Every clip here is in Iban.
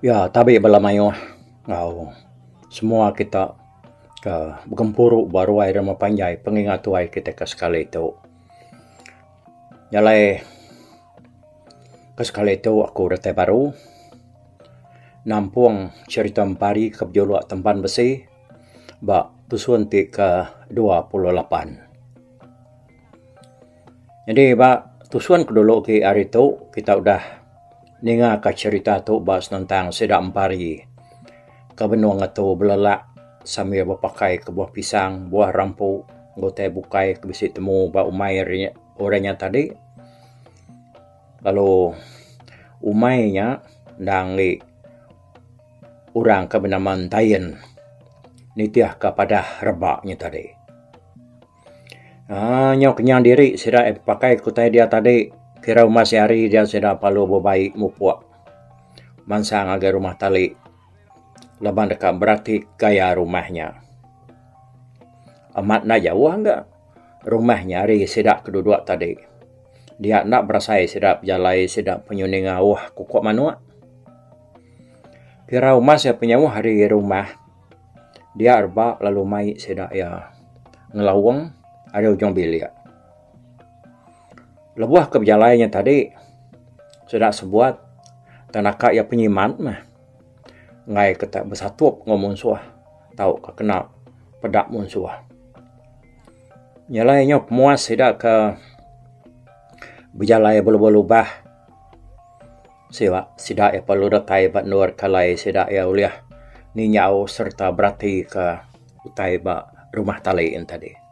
Ya tabi bala mayuh enggau semua kita ke begempuru ba ruai rumah panjai pengingat tuai kita ke sekali tu. Nya alai ke sekali tu aku datai baru nampung cherita empari ke bejuluk Tempan Besi ba tusun ti ke 28. Nyadi ba tusun ke dulu agi hari tu kita udah ninga ka cherita tu ba senentang sida empari ke benung ngetu belelak sambil bepakai ke buah pisang, buah rampu enggau utai bukai ke bisi temu ba umai orang nya tadi. Lalu umai nya endang agi orang ke benama Entayin nitih ka padah reba nya tadi. Aaa nyau kenyang diri sida eh pakai ke utai dia tadi kira uma sehari dia sida perlu bebai mupuk mansang ngagai rumah tali laban deka berati gaya rumah nya. Amat enda jauh ga rumah nya ari sida ke duduk tadi. Dia enda berasai sida bejalai sida penyuning auh kukuk manuk. Kira uma sida penyauh ari rumah. Dia reba lalu mai sida iya ngelaung ari ujung bilik. Lebuh ke bejalai nya tadi sida sebuat tang naka iya penyimat meh enggai ke tak besatup enggau munsuh tauka kena peda munsuh. Nya alai nyau pemuas sida ke bejalai belubah-lubah. Siwa sida iya perlu datai ba endur ke alai sida iya ulih ninjau sereta beratika utai ba rumah tali en tadi.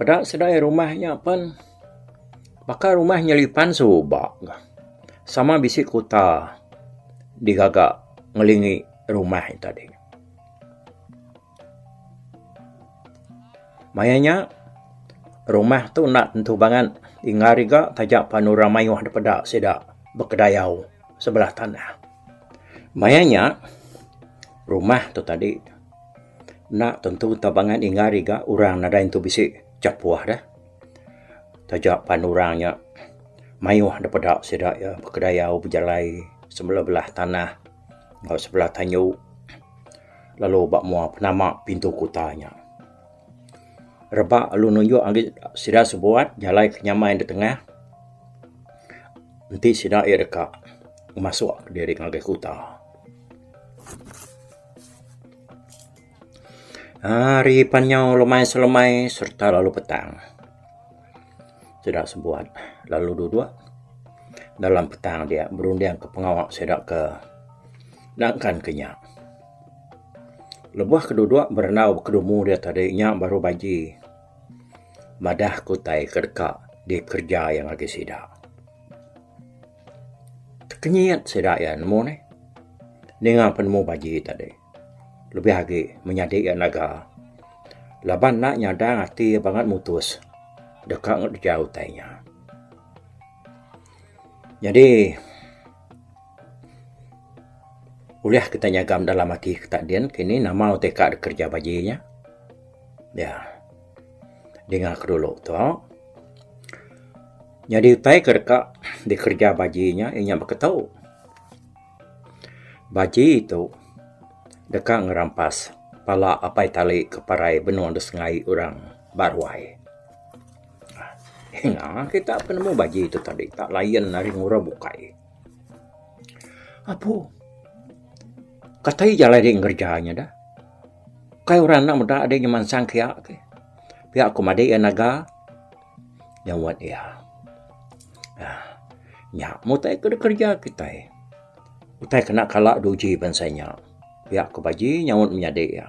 Peda sida iya rumah nya pen baka rumah nyelipan suba sama bisi kuta digaga ngelingi rumah nya tadi. Maya nya, rumah tu enda tentu bangat inggar iga taja pan orang mayuh da peda sida bekedayau sebelah tanah. Maya nya, rumah tu tadi enda tentu tau bangat inggar iga orang nadai entu bisi chapuh deh. Taja pan orang nya mayuh da peda sida iya bekedayau bejalai sebelah-belah tanah enggau sebelah tanju. Lalu ba mua penama pintu kuta nya. Reba lalu nunjuk agi sida sebuat jalai ke nyamai da tengah enti sida iya deka masuk diri ngagai kuta. Hari pan nyau lemai selemai sereta lalu petang. Sida sebuat lalu duduk dalam petang dia berunding ke pengawa sida ke nangkan ke nya. Lebuh ke duduk berandau bekedumu dia tadi nya baru baji madah ke utai ke deka dikereja iya ngagai sida. Tekenyit sida iya nemu neh ninga penemu baji tadi lebih agi menyadi iya naga laban enda nyadang ati iya bangat mutus deka ngereja utai nya. Nyadi ulih kita nyagam dalam ati kita din kini nama utai ka dikereja baji nya. Ya. Dinga ku dulu tu. Nyadi utai ke deka dikereja baji nya inya beketu. Baji tu deka ngerampas pala apai tali ke parai benung da sengai orang ba ruai. Ina kita penemu baji tu tadi tak lain ari ngurau bukai. Apu katai jalai dek ngereja nya dah. Kai orang enda meda dek nyemansang kiya ke. Pia ku madik iya naga nyaut iya. Aaa nya meh utai ke dikereja kitai. Utai kena kala diuji bansa nya. Pia ku baji nyaut menyadi iya.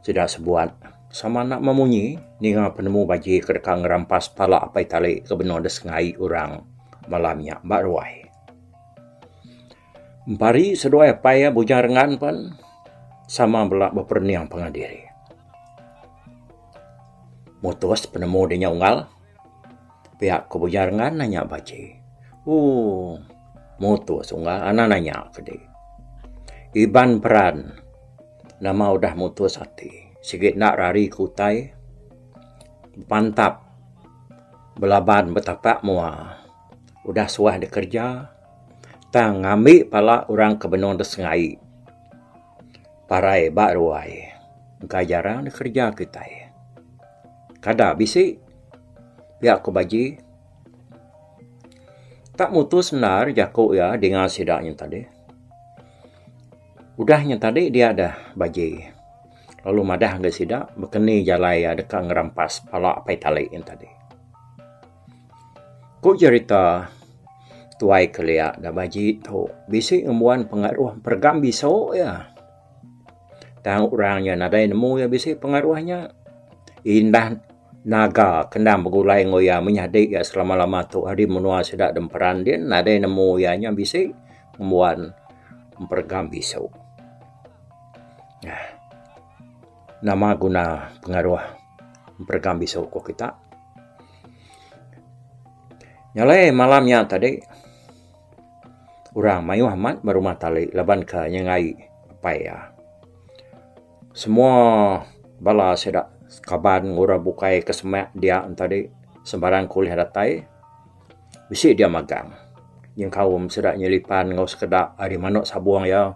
Sida sebuat sama enda memunyi ninga penemu baji ke deka ngerampas pala apai tali ke benung deh sengai orang malam nya ba ruai. Empari seduai apai iya Bujang Rengan pen sama bela beperening pangan diri. Mutus penemu deh nya unggal pia ku Bujang Rengan nanya baji. Ooh mutus unggal anang nanya ke dih. Iban peran. Nama udah mutus ati sigi enda rari ke utai bepantap belaban betapak mua udah suah dikereja. Tang ngambi pala orang ke benung disengai parai ba ruai engka jarang dikereja kitai. Kada bisi pia ku Baji. Tak mutus endar jaku iya dinga sida nya tadi. Udah nya tadi dia deh Baji lalu madah ngagai sida bekeni jalai iya deka ngerampas pala Apai Tali nya tadi. Ku jerita tuai kelia da baji tu bisi ngembuan pengaruh peregam biso iya. Tang orang nya nadai nemu iya bisi pengaruh nya. Indah naga ke endang begulai enggau iya menyadi iya selama lama tu ari menua sida da emperan din nadai nemu iya nya bisi ngembuan peregam biso. Nama guna pengaruh peregam biso ku kita. Nya alai malam nya tadi orang mayuh amat ba rumah tali laban ke nyengai apai iya. Semua bala sida kaban enggau orang bukai ke semak dia tadi sembarang ke ulih datai bisi dia magang nyengkaum sida nyelipan enggau sekeda ari manok sabung iya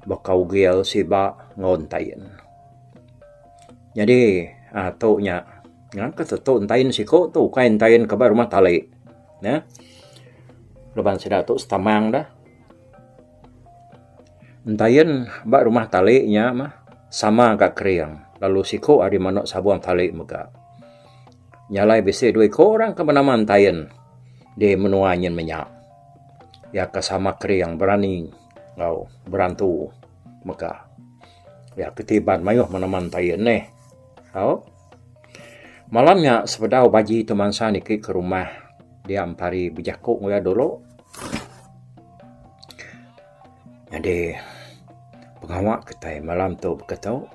baka ugil siba enggau entain. Nyadi aaa tu nya ngangka tetu entain siku tu ukai entain ke ba rumah tali ne. Laban sida tu setamang da. Entain ba rumah tali nya mah sama ga kering lalu siku ari manok sabung tali mega. Nya alai bisi dua iku orang ke benama entain di menua nyin menya. Iya ke sama kering berani enggau berantu mega. Ya ketiban mayuh menema entain neh. Au. Malam nya sebedau baji tu mansa niki ke rumah dia empari bejaku enggau iya dulu. Nyadi pengawa kitai malam tu beketu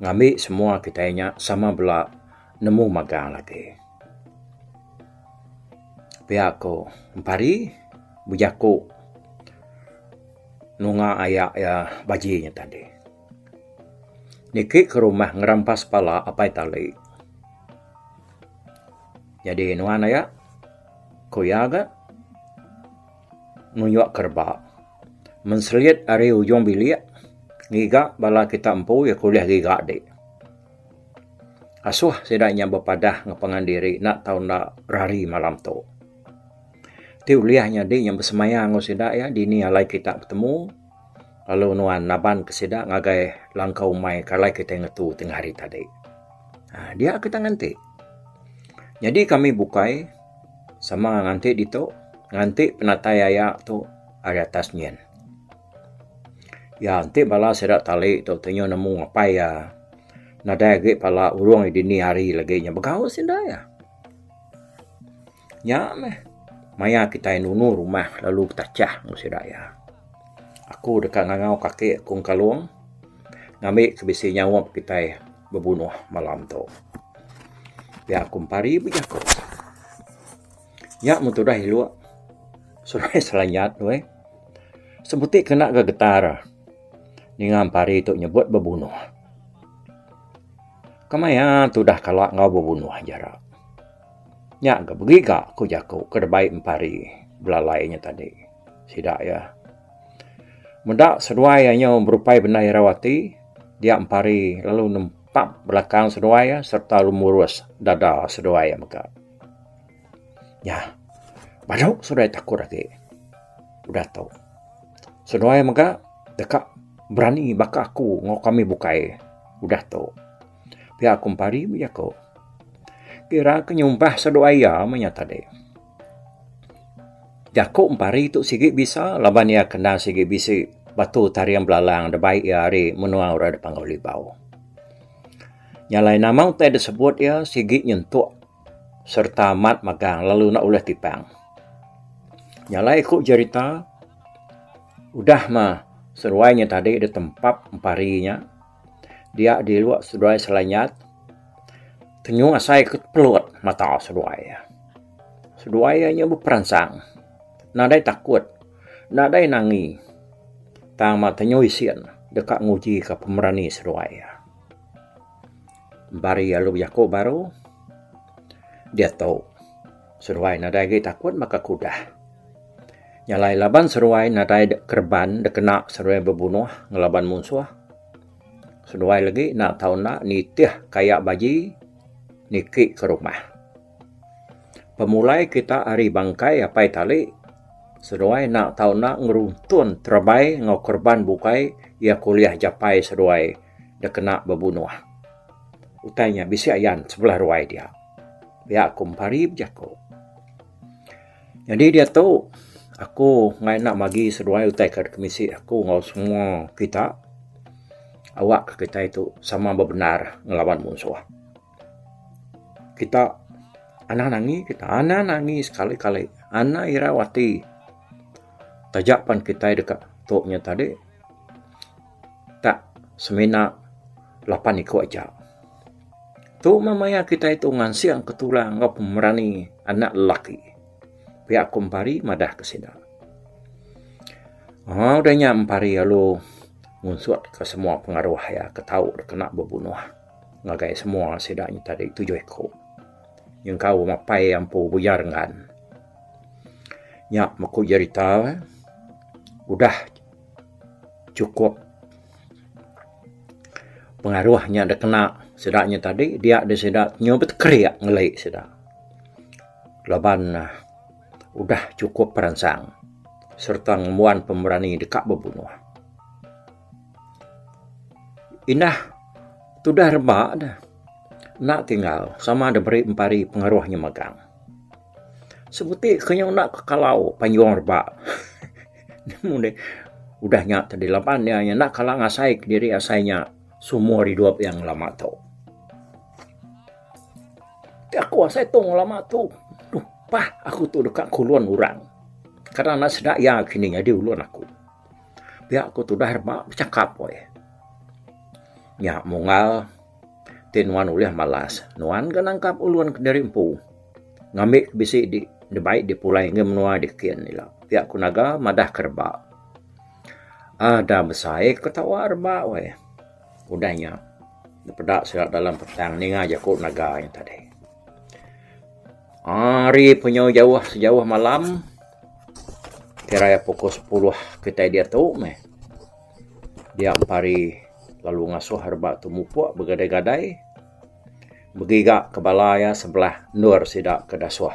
ngambi semua kitai nya sama bela nemu magang lagi. Pia ku empari bejaku. Nunga aya iya baji nya tadi. Niki ke rumah ngerampas pala apai tali. Nyadi nuan aya ku iya ga nunjuk ke reba. Menselit ari ujung bilik ngiga bala kita empu iya ke ulih giga dik. Asuh sida nya bepadah ngan pangan diri enda tau enda rari malam tu. Ti ulih nyadi nya besemaya enggau sida iya dini alai kita betemu lalu nuan naban ke sida ngagai langkau umai ke alai kita ngetu tengah hari tadi. Aaa dia kita nganti. Nyadi kami bukai sama nganti ditu nganti penatai aya tu ari atas nyin. Iya enti bala sida tali tu tenyu nemu apai iya nadai agi pala urung dini hari lagi nya begau sida iya. Nya meh maya kitai nunu rumah lalu betachah enggau sida iya. Aku deka ngangau kaki aku engkalung ngambi ke bisi nyaup kitai bebunuh malam tu. Pia ku Empari bejaku. Nya meh tudah iluk seduai selanyat weh. Sebuti kena ga getar ninga Empari tu nyebut bebunuh. Kemaya tudah kala enggau bebunuh jara. Nya ga begiga ku jaku ke dibai empari belalai nya tadi. Sida iya. Meda seduai iya nyau berupai bendar irau ati, dia empari lalu nempap belakang seduai iya sereta lalu murus dada seduai iya mega. Nya, badu seduai takut agi. Udah tu, seduai mega deka berani baka aku enggau kami bukai udah tu. Pia ku Empari bejaku. Kira ke nyumpah seduai iya meh nya tadi. Jaku Empari tu sigi bisa laban iya kena sigi bisi batu taring belalang da bai iya ari menua orang da Panggau Libau. Nya alai nama utai da sebut iya sigi nyentuk sereta amat magang lalu enda ulih tipang. Nya alai ku jerita udah mah seduai nya tadi da tempap Empari nya dia dilu seduai selanyat. Tenyu asai ke pelut mata seduai iya. Seduai iya nya beperansang. Nadai takut, nadai nangi. Tang mah tenyu isin deka nguji ka pemerani seduai iya. Bari lalu bejaku baru, diatu seduai nadai agi takut baka ke udah. Nya alai laban seduai nadai kereban dikena seduai bebunuh ngelaban munsuh, seduai lagi enda tau enda nitih kaya baji niki ke rumah. Pemulai kita ari bangkai apai tali seduai enda tau enda ngeruntun terebai enggau kereban bukai iya ke ulih japai seduai dikena bebunuh. Utai nya bisi ayan sebelah ruai dia. Pia ku Empari bejaku. Nyadi diatu aku enggai enda magi seduai utai ke kemisi aku enggau semua kita awak ke kitai tu sama bebendar ngelaban munsuh. Kita anang nangi kita anang nangi sekali kali anang irau ati taja pan kitai deka tu nya tadi tak semina lapan iku aja. Tu meh maya kitai tu ngansing ke tulang enggau pemerani anak lelaki. Pia ku Empari madah ke sida. Aaa udah nya Empari lalu ngunsut ke semua pengaruh iya ke tau dikena bebunuh ngagai semua sida nya tadi tujuh iku. Nyengkaum apai iya empu Buya Renggan. Nya meh ku jerita udah chukup pengaruh nya da kena sida nya tadi dia da sida nyau betekerik ngeli sida laban ne udah chukup peransang sereta ngembuan pemerani deka bebunuh. Indah tudah reba ne enda tinggal sama da beri empari pengaruh nya magang. Sebuti ke nyau enda kekalau panjung reba. Nemu deh udah nya tadi laban iya enda kala ngasai kediri asai nya sumur idup iya ngelama tu. Ti aku asai tu ngelama tu duh pah aku tu deka ke ulun orang. Kada enda sida iya kini nyadi ulun aku. Pia ku tudah reba bechakap weh. Nya munggal ti nuan ulih malas nuan ga nangkap ulun kediri empu. Ngambi ke bisi di dibai dipulai ngagai menua dikin ila pia ku naga madah ke reba. Ada besai ketawa reba weh. Udah nya dipeda sida dalam petang ninga jaku naga nya tadi. Ari penyu jauh sejauh malam kira iya pukul sepuluh kitai diatu meh dia empari lalu ngasuh reba tu mupuk begadai-gadai. Begiga ke bala iya sebelah endur sida ke dasuh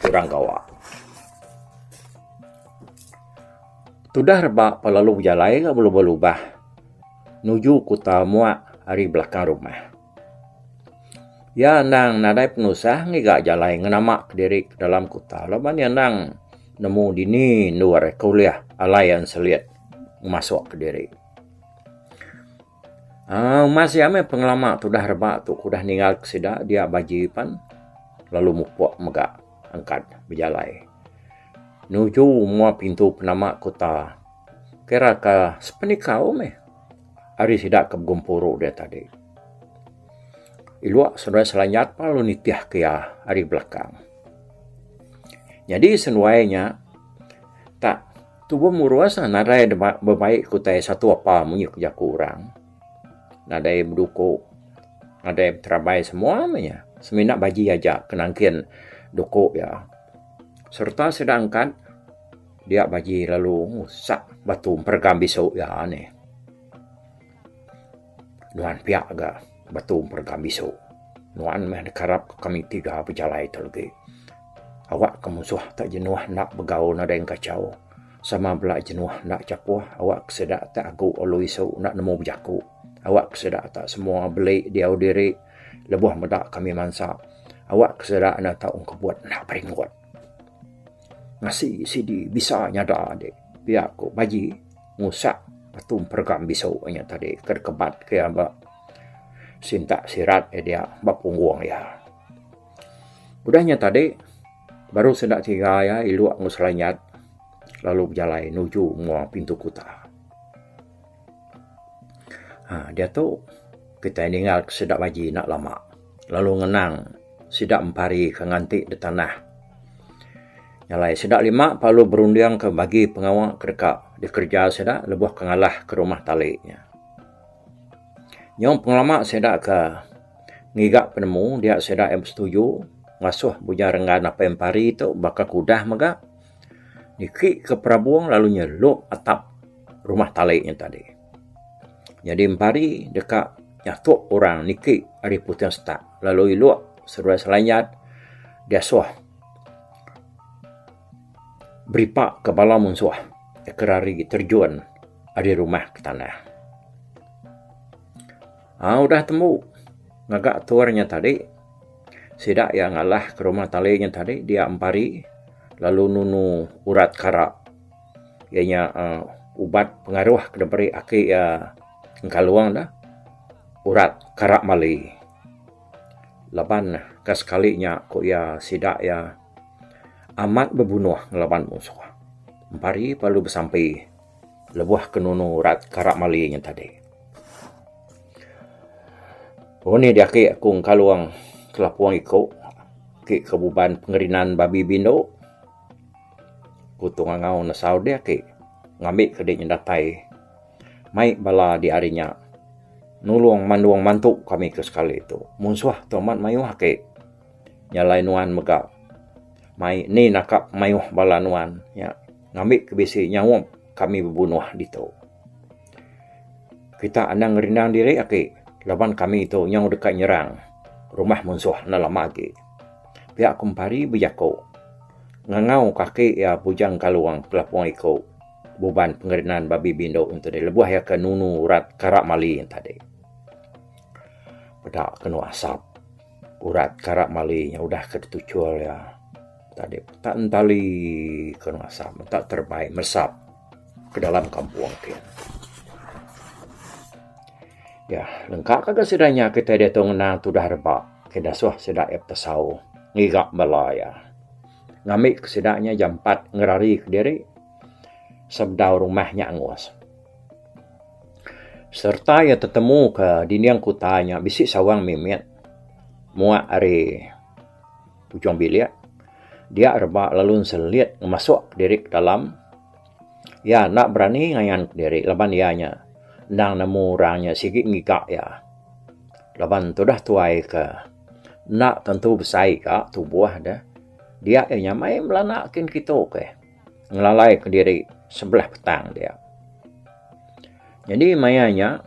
orang gawa. Tudah reba pa lalu bejalai ga belubah-lubah nuju kuta muak ari belakang rumah. Iya endang nadai penusah ngiga jalai ngenama kediri ke dalam kuta laban iya endang nemu dini endur ke ulih alai iya enselit ngemasuk kediri. Aaa umas iya meh pengelama tudah reba tu ke udah ninggal ke sida dia baji pan lalu mupok mega angkat bejalai nuju mua pintu penama kuta kira ka sepenikau meh ari sida ke begempuru dia tadi. Ilok seduai Selanjat pan lalu nitih ke iya ari belakang. Nyadi seduai nya tak Tubuh murus nadai bebai ke utai satu apa munyi ku jaku orang. Nadai beduku, nadai beterabai semua meh iya. Semina baji aja ke nangkin duku iya. Sereta sida angkat dia baji lalu ngusak batu emperegam bisu iya nih. Nuan pia ga batu emperegam bisu. Nuan meh dikarap ka kami tiga bejalai tu legi. Awak ka musuh tak jenuh enda begau nadai ngachau. Sama bela jenuh enda chapuh awak ke sida tak agu lalu isu enda nemu bejaku. Awak ke sida tak semua beli diau diri lebuh meda kami mansa. Awak ke sida enda tau engkebut enda beringut. Ngasi sidi bisa nyada dik pia ku Baji. Ngusak batu emperegam bisu inya tadi ke dikebat ke iya ba sintak sirat iya dia ba punggung iya. Udah nya tadi baru sida tiga iya iluk enggau Selanjat lalu bejalai nuju mua pintu kuta. Haa diatu kitai ninggal ke sida baji enda lama lalu ngenang sida empari ke nganti da tanah. Nya alai sida lima perlu berundingka bagi pengawa ke deka dikereja sida lebuh ke ngalah ke rumah tali nya. Nyau pengelama sida ke ngiga penemu dia sida iya besetuju ngasuh Bujang Renggan apai Empari tu baka ke udah mega. Niki ke perabung lalu nyelup atap rumah tali nya tadi. Nyadi empari deka nyatuk orang niki ari puting setak lalu iluk seduai Selanjat diasuh beripa ke bala munsuh ke rari terjun ari rumah ke tanah. Aaa udah tembu ngaga atur nya tadi sida iya ngalah ke rumah tali nya tadi dia empari lalu nunu urat kara. Iya nya uhh ubat pengaruh ke diberi aki iya engkalung ne urat kara mali. Laban ka sekali nya ku iya sida iya amat bebunuh ngelaban munsuh. Empari perlu besampi lebuh ke nunu urat kara mali nya tadi. Oh nih diaki aku engkalung kelapung iku ti ke buban pengerinan babi bindu. Ku Tung Angau nesau dih agi ngambi ke dih nyedatai mai bala di ari nya nulung mandung mantu kami ke sekali tu. Munsuh tu amat mayuh agi nya alai nuan mega mai ni naka mayuh bala nuan nya ngambi ke bisi nyaup kami bebunuh ditu. Kita anang ngerindang diri agi laban kami tu nyau deka nyerang rumah munsuh enda lama agi. Pia ku Empari bejaku ngangau kaki iya Bujang Kalung Kelapung Iku buban pengerinan babi bindu enti tadi lebuh iya ke nunu urat kara mali enti tadi. Peda kenu asap urat kara mali nya udah ke dituchul iya tadi tak entali kenu asap tak terebai meresap ke dalam kampung ti. Ya, lengka ka ga sida nya kitai diatu ngenang tudah reba ke dasuh sida iya pesau ngiga bala iya. Ngambi ke sida nya jampat ngerari kediri sebedau rumah nya angus. Sereta iya tetemu ke dinding kuta nya bisi sawang mimit muak ari ujung bilik dia reba lalu nselit ngemasuk diri ke dalam. Iya enda berani ngayan kediri laban iya nya endang nemu orang nya sigi ngiga iya. Laban tudah tuai ke enda tentu besai ka tubuh deh dia iya nyamai melana kin kitu keh ngelalai kediri sebelah petang dia. Nyadi maya nya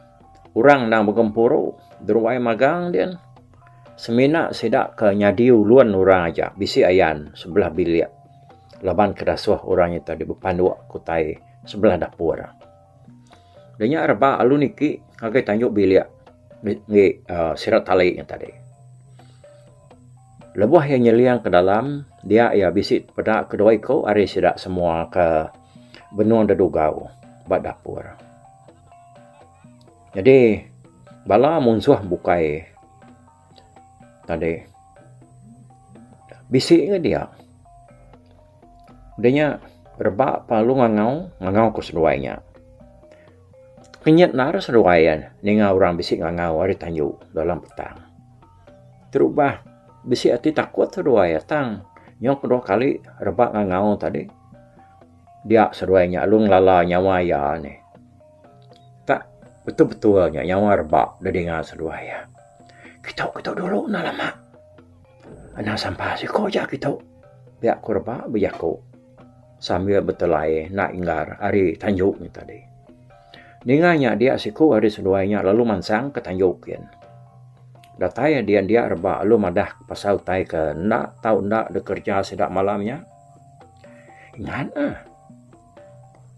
orang endang begempuru deruai magang din semina sida ke nyadi ulun orang aja bisi ayan sebelah bilik. Laban ke dasuh orang nya tadi bepanduk ke utai sebelah dapur. Da nya reba lalu niki ngagai tanju bilik enggi uhh sida tali nya tadi. Lebuh iya nyeling ke dalam dia iya bisi peda kedua iku ari sida semua ke benung dedugau ba dapur. Nyadi bala munsuh bukai tadi. Bisi ga dia. Udah nya reba lalu ngangau, ngangau ke seduai nya. Kenyit nar seduai iya ninga orang bisi ngangau ari tanju dalam petang. Terubah bisi ati takut seduai iya tang nyau kedua kali reba ngangau tadi dia seduai nya lalu ngelala nyawa iya nih. Tak betul-betul nya nyawa reba da dinga seduai iya. Kitu kitu dulu enda lama. Anang sampah siko aja kitu. Pia ku reba bejaku sambil betelai enda inggar ari tanju nya tadi. Ninga nya dia siku ari seduai nya lalu mansang ke tanju kin. Datai dia dia reba lalu madah pasal utai ke enda tau enda dikereja sida malam nya. Ingat ah.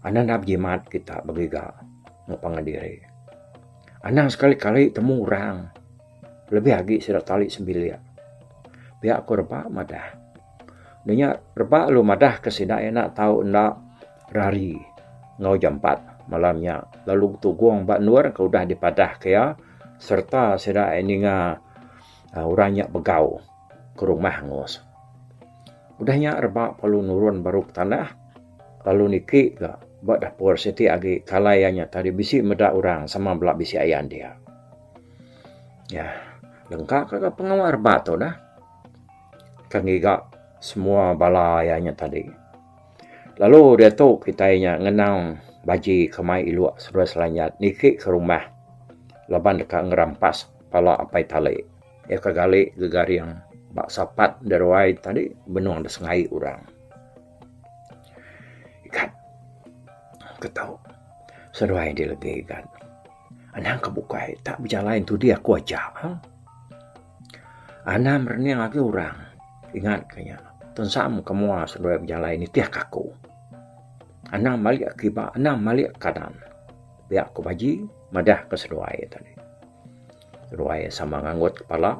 Anang enda bejimat kita begiga enggau pangan diri. Anang sekali-kali temu orang lebih agi sida tali sembilik. Pia ku reba madah. Nya nya reba lalu madah ke sida iya enda tau enda rari enggau jampat malam nya lalu betugung ba endur ke udah dipadah ke iya sereta sida iya ninga orang nya begau. ke rumah angus. Udah nya reba perlu nurun baru ke tanah lalu niki ga ba dapur siti agi kalai iya nya tadi bisi meda orang sama bela bisi ayan dia. Ya lengka ka ga pengawa reba tu dah. Ka ngiga semua bala iya nya tadi. Lalu diatu kitai nya ngenang baji ke mai iluk seduai Selanjat niki ke rumah laban deka ngerampas pala Apai Tali. Iya ke gali gegaring ba sapat deruai tadi benung da sengai orang. Ingat ke tu. Seduai dilegi igat. Anang ke bukai tak bejalai entudi aku aja. Anang merening agi orang. Ingat ke nya. Tensam ke mua seduai bejalai nitih ke aku. Anang malik kiba anang malik kanan. Pia ku Baji madah ke seduai tadi. Seduai sama nganggut kepala.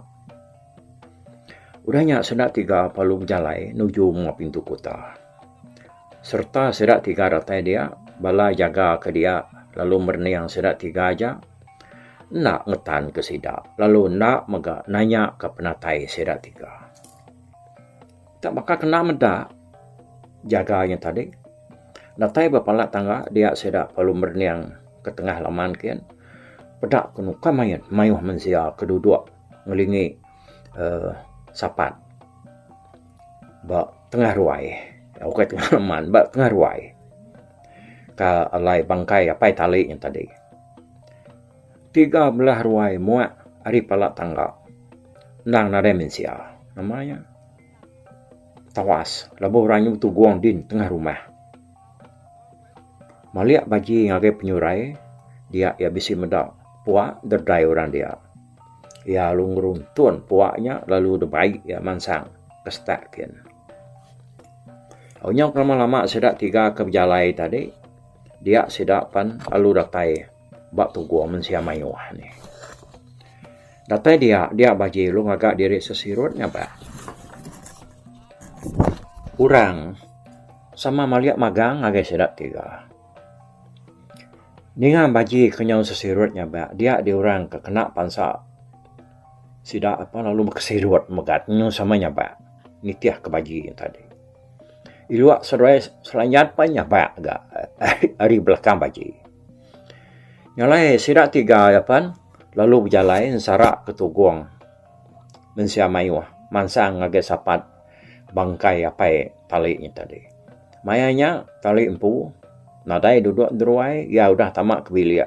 Udah nya sida tiga perlu bejalai nuju mua pintu kuta. Sereta sida tiga datai dia, bala jaga ke dia lalu merening sida tiga aja enda ngetan ke sida lalu enda mega nanya ke penatai sida tiga. Tak baka kena meda jaga nya tadi. Datai ba pala tangga dia sida perlu merening ke tengah laman kian peda ke nuka mayuh mayuh mensia ke duduk ngelingi uhh sapat ba tengah ruai ukai tengah laman ba tengah ruai ka alai bangkai apai tali nya tadi. Tiga belah ruai muak ari pala tangga endang nadai mensia nama nya tawas lebuh orang nyu betugong din tengah rumah. Malik baji ngagai penyurai dia iya bisi meda puak dedai orang dia. Iya lalu ngeruntun puak nya lalu dibai iya mansang ke setak kin. Nyau ke lama lama sida tiga ke bejalai tadi dia sida pan lalu datai ba tugung mensia mayuh nih. Datai dia, dia baji lalu ngaga diri sesirut nyabak. Orang sama malik magang ngagai sida tiga. Ninga baji ke nyau sesirut nyabak dia diorang ke kena pansa sida apan lalu bekesirut mega nyau sama nyabak nitih ke baji nya tadi. Ilok seduai selanjat pan nyabak ga ari belakang baji. Nya alai sida tiga iya pan lalu bejalai ensara ke tugong mensia mayuh mansang ngagai sapat bangkai apai tali nya tadi. Maya nya tali empu nadai duduk deruai iya udah tama ke bilik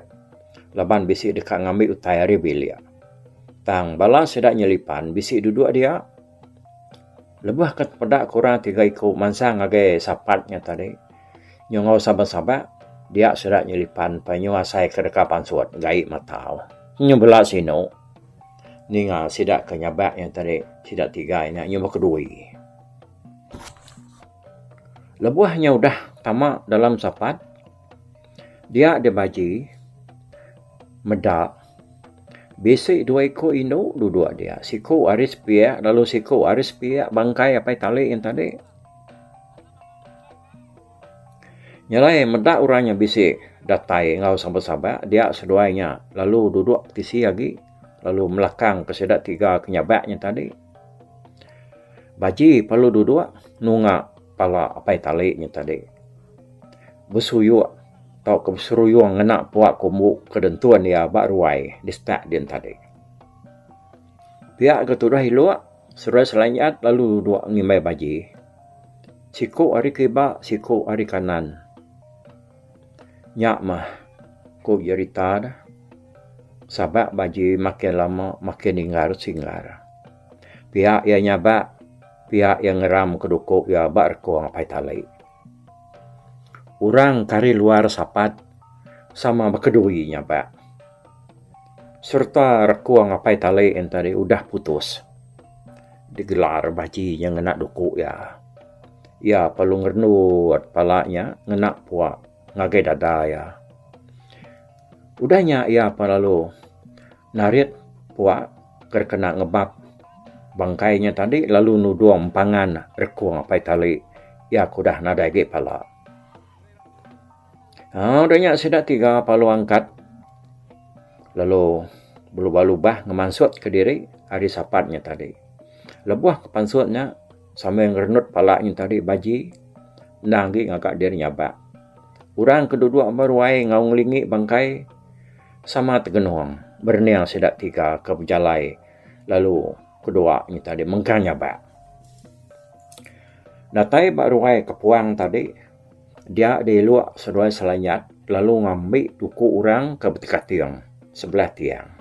laban bisi deka ngambi utai ari bilik. Tang bala sida nyelipan bisi duduk dia. Lebuh ke peda ke orang tiga iku mansang ngagai sapat nya tadi nyau enggau sabak-sabak dia sida nyelipan pa nyu asai ke deka pansut gai matau. Nyu bela sinu ninga sida ke nyabak nya tadi sida tiga nya nyu bekedui. Lebuh nya udah tama dalam sapat dia dibaji meda. Bisi dua iku indu duduk dia. Siku ari sepiak lalu siku ari sepiak bangkai apai tali yen tadi. Nyelai meda orang nya bisi datai enggau sabak-sabak dia seduai nya lalu duduk tisi agi lalu melakang ke sida tiga ke nyabak nya tadi. Baji perlu duduk nunga pala apai tali nya tadi. Besuyuk. Tauka beseruyung ngena pua kumbu ke dentun iya ba ruai di setak din tadi. Pia ga tudah iluk, seruai selanjat lalu duduk ngimbai baji. Siku ari kiba, siku ari kanan. Nya mah ku jerita ne, sabak baji makin lama makin inggar-singgar. Pia iya nyabak, pia iya ngeram ke duku iya ba rekung apai tali. Orang ke ari luar sapat sama bekedui nyabak sereta rekung apai tali en tadi udah putus digelar baji nya ngena duku iya. Iya perlu ngerenut pala nya ngena pua ngagai dada iya. Udah nya iya pa lalu narit pua ke kena ngebap bangkai nya tadi lalu nudung empangan rekung apai tali iya ke udah nadai agi pala. Aaa udah nya sida tiga lalu angkat lalu belubah-lubah ngemansut ke diri ari sapat nya tadi. Lebuh ke pansut nya sambil ngerenut pala nya tadi baji endang agi ngaga diri nyabak. Orang ke duduk ba ruai enggau ngelingi bangkai sama tegenung berening sida tiga ke bejalai lalu kedua nya tadi mengkang nyabak. Datai ba ruai ke puang tadi dia dieluk seduai Selanyat lalu ngambi tuku orang ke betekating sebelah tiang.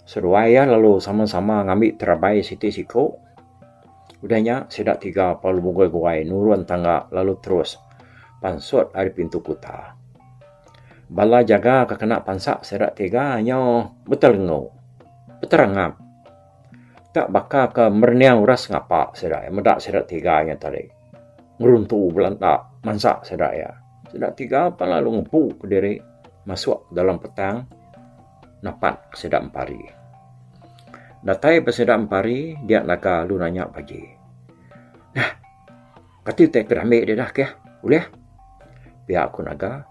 Seduai iya lalu sama-sama ngambi terabai siti siku. Udah nya sida tiga lalu beguai-guai nurun tangga lalu terus. pansut ari pintu kuta. Bala jaga ke kena pansa sida tiga nyau betelengu, beterangap. Tak baka ke merening uras ngapa sida iya meda sida tiga nya tadi. Ngeruntu belanda mansa sida iya. Sida tiga pan lalu ngempu kediri masuk dalam petang napat sida empari. Datai ba sida empari dia naga lalu nanya Baji. Nah kati utai ke diambi deh keh ulih? Pia ku naga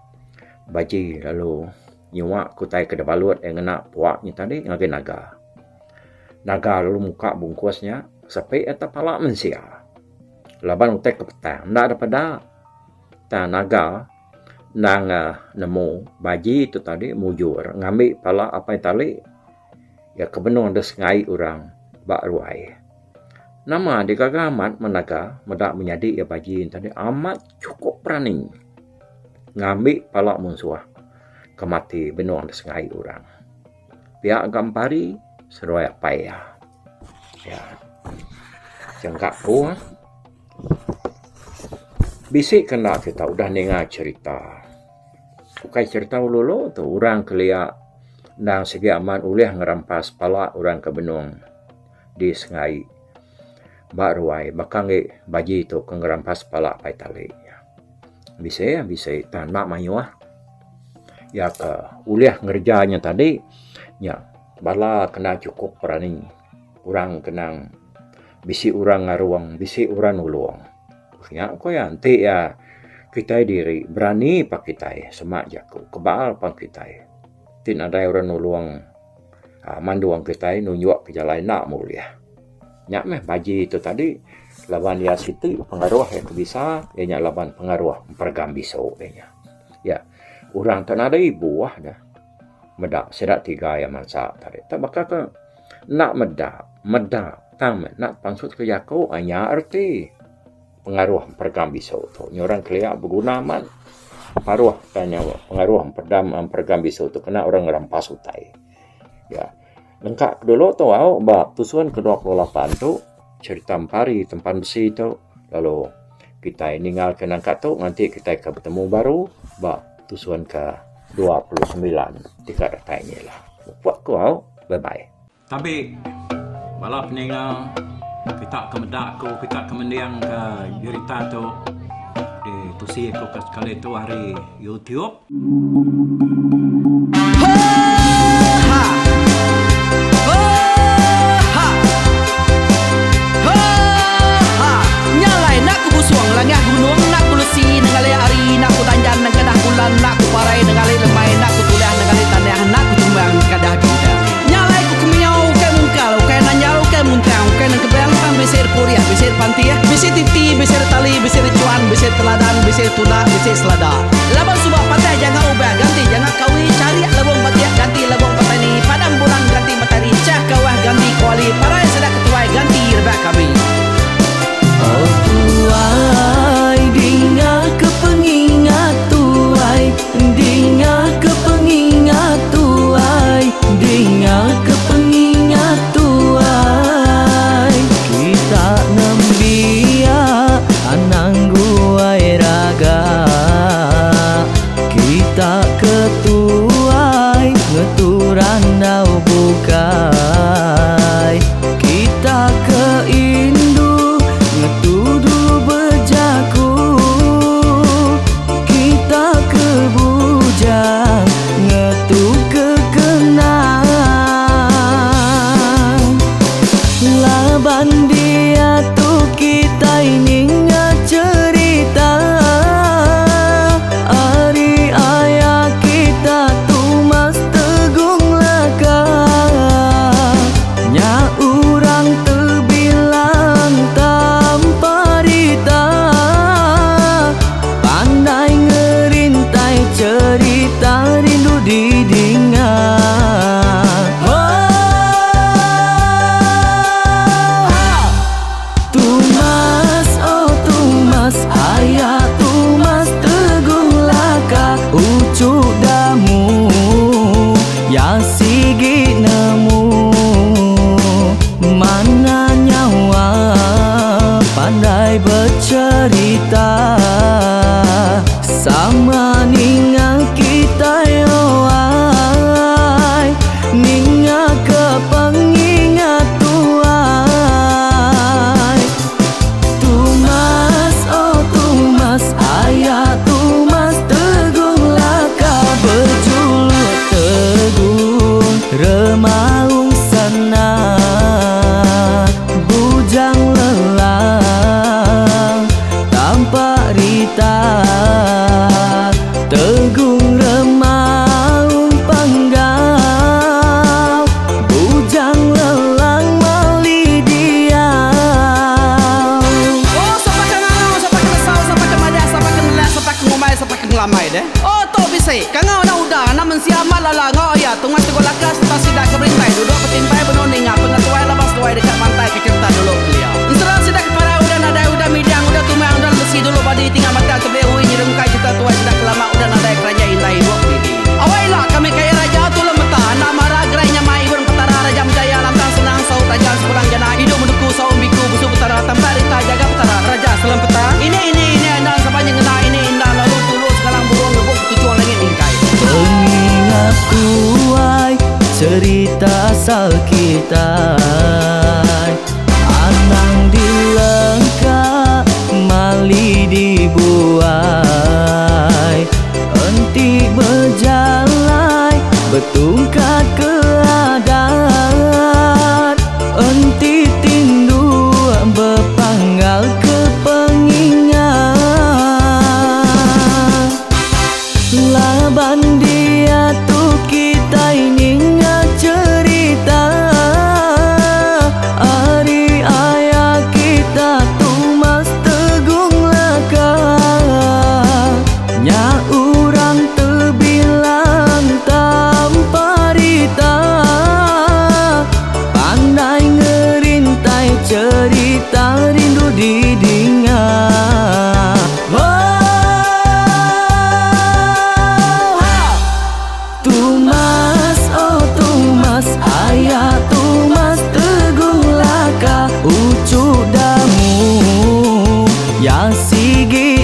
Baji lalu nyua ke utai ke dibalut iya ngena pua nya tadi ngagai naga. Naga lalu muka bungkus nya sepi ata pala mensia. Laban utai ke petang enda dep peda. Tang naga endang nemu baji tu tadi mujur ngambi pala apai tali iya ke benung deh sengai orang ba ruai. Nama digaga amat men naga meda menyadi iya baji ne tadi amat chukup berani ngambi pala munsuh ke mati benung deh sengai orang. Pia ga empari seduai apai iya. Iya. Jangka ku bisi ke enda kita udah ninga cherita. Ukai cherita ulu-ulu tu orang kelia endang sigi amat ulih ngerampas pala orang ke benung di sengai ba ruai baka enggi baji tu ke ngerampas pala apai tali. Bisi bisi tang enda mayuh. Iya ke ulih ngereja nya tadi nya bala kena chukup berani orang kena bisi orang ngarung bisi orang nulung. Nya ku iya enti iya kitai diri berani pak kitai sema jaku kebal pak kitai ti nadai orang nulung aaa mandung kitai nunjuk ke jalai enda meh ulih. Nya meh baji tu tadi laban iya siti pengaruh iya ke bisa iya nya laban pengaruh peregam bisu iya nya. Ya orang ti nadai ibuh ne meda sida tiga iya mansa tadi. Tak baka ke enda meda, meda tang meh enda pansut ke jaku nya reti pengaruh peregam bisu tu. Nya orang kelia beguna amat pengaruh pengaruh peregam bisu tu kena orang ngerampas utai. Ya. Lengka ke dulu tu au ba tusun ke 28 tu cherita empari tempan besi tu lalu kitai ninggal ke nangka tu nganti kitai ke betemu baru ba tusun ke 29 ti ka datai nyi ila. Mupuk ku au bye bye. Tabi bala peninga kita ke meda aku kita ke mending ke jerita tu ditusi aku ke sekali tu ari YouTube. Laban suba patah janga ubah ganti janga kawi charik lebong batik ganti lebong petani padam bulan ganti matari chah kawah ganti kuali parai sida ketuai ganti rebak kami. Oh tuai dinga ke pengingat tuai dinga ke pengingat tuai dinga ke pengingat tuai kita nembiak anang guai raga kita ke tuai ngetu randau bukai kita ke indu ngetu dulu bejaku kita ke bujang ngetu ke kenang laban diatu kitai ninga cherita ari aya kita Tumas Tegung Laka nya orang tebilang tanpa rita pandai ngerintai cherita rindu didinga. Tumas oh Tumas aya Tumas Tegung Laka uchu damu ya sigi nemu mana nyawa pandai becerita. ngelambai deh. Oh tu bisi. Kangau anak uda, anak mensia amat lala enggau aya Tungas Teguh Lakas sereta sida ke berintai duduk betimpai benung ninga pengetuai laban seduai deka mantai ke cherita dulu kelia. Ensera sida ke parai udah nadai udah midang udah tumang udah lemesi dulu badi tinggal batang tebeli ui nyerungkai cherita tuai sida ke lama udah nadai keranjai indai ibuk didi. Awai ila kami kaya raja tulung meta enda mara gerai nyamai ibun petara raja menjaya lantang senang saut raja sepulang jana idup menuku saum biku busu petara tampak rita jaga petara raja selem peta ini ini ini enda sapa nyengenda ini enda lalu tulu segalang burung ngebuk betuchung langit mingkai. Pengingat tuai cerita asal kitai Anang dilengka mali dibuai Enti bejalai betungkat ke adat Enti tindu bepanggal ke pengingat Laban diatu kitai ninga cherita Ari aya kita Tumas Tegung Laka Nya urang tebilang tanpa rita Pandai ngerintai cherita rindu didinga Oh, Tumas, oh Tumas, aya Tumas Teguh Laka uchu Damu ya sigi.